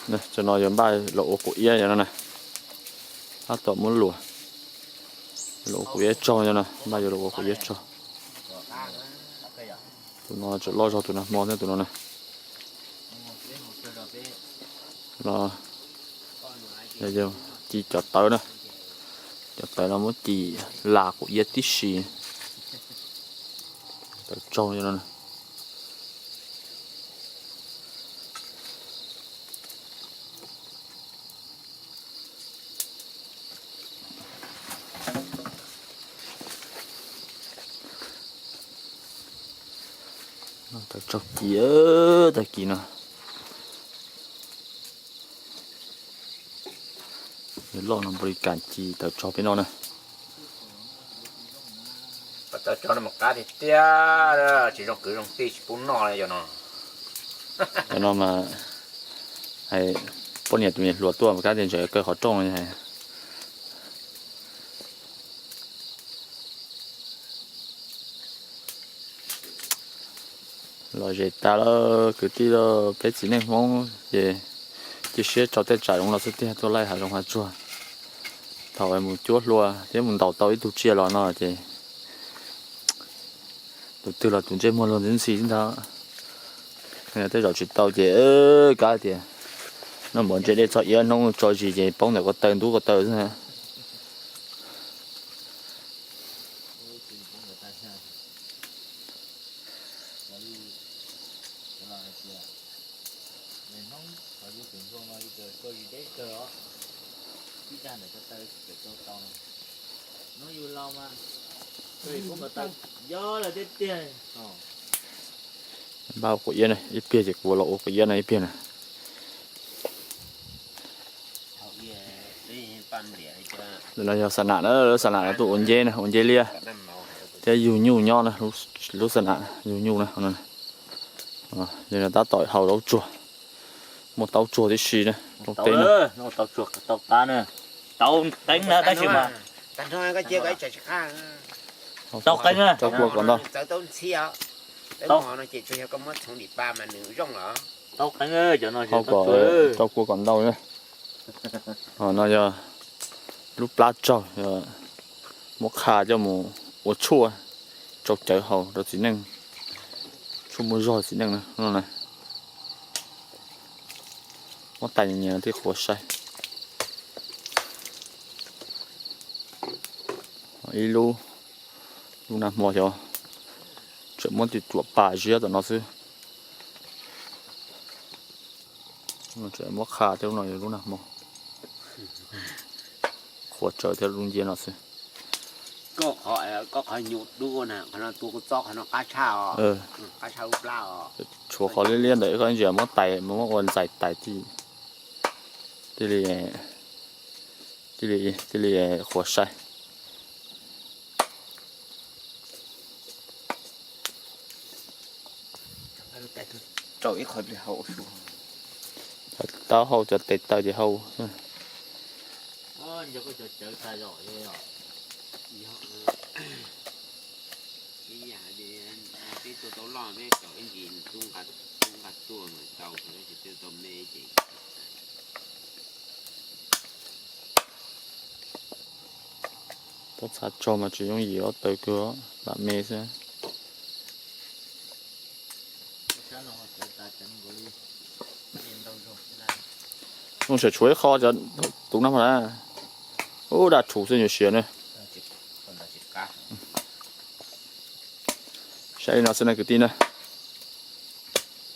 Cov no yog npaj los ua quav iab no na. Tab tom muab luam los ua quav iab tsaug no na, npaj yuav los ua quav iab tsaug. Tus no tseem loj zog tus nag hmo thiab tus no na. No yog ci cov tawv na, cov tawv no muab ci las quav iab tib si. Tawv tsaug no. Tawv tsaug ci, tag kis no. Loj no npau li kas ci tawv tsaug peb no na. Tawv tsaug no mas qab tiag tiag, tsis zoo kwv zoo tij tsis pub noj li cov no. Cov no mas hais poj niam tus niam hluas tuaj mas kab tias ntshe kaw qhov rooj no. Lom zem tas lawm kwv tij, peb txiv neej Hmoob ces cia siab tso tej tsam zoo los xwb tiag, tuaj laij hav zoov hav tsuag. Thaum mus cuab hlua thiab mus ntaus tau ib tug tsiaj los no ces tus twg los tus ntsej muag luag ntxhi ntxhi ntag. Tej zaum tsis tau ces kab tias noj mov ntse dej txog iab hnub tso zis ces poob ntawm ko taw ntub ko taw xwb. Npaj ua quav iab na ib pliag ces kuv los ua quav iab no ib pliag na. No yog xa nam na, xa nam no tuaj ua nceb na, ua nceb liab thiab yug nyuj nyob na, lub xa nam yug nyuj na. Li no tab tom hau taub tsuag, muaj taub tsuag tib si na, rau teb na. Tau qeeb na tab sis mas tau qeeb na. Tau kua kom ntau. Tau qeeb cov no, tau kua kom ntau na. No yog lub plab tsaug, muab qha coj mus ua tshuaj tsau cawv haus rau txiv neej, tshuaj muaj zog txiv neej no na. Muab tais nyias thiaj qhuav sai. Ib lub, lub nag hmo xyov tseem muab tis tsuam pas ziab tom no xwb. Tseem muab qha thiab, lub no yog lub nag hmo, qhuav tsawv thiab lub nciab no xwb. Koj qhov nyuj dub na, qhov no tua kuv txob qhov no qab tshaj os. Qab tshaj lub plab os. Tshuav qhov liab liab ntawm koj ntsia muab tais, muab ua ntxais tais tij, tij li, tij li, tij li qhuav sai. Taub hau cov tes taw ces hau. Taub txha tsaug mas tsis yooj yim, ob taw kawg, lam me xwb. Zoo siab tshuav ib qho cov tus no mas na. Ub, daj rhuv xwb yuav siav na. Saib li no xwb na kwv tij na.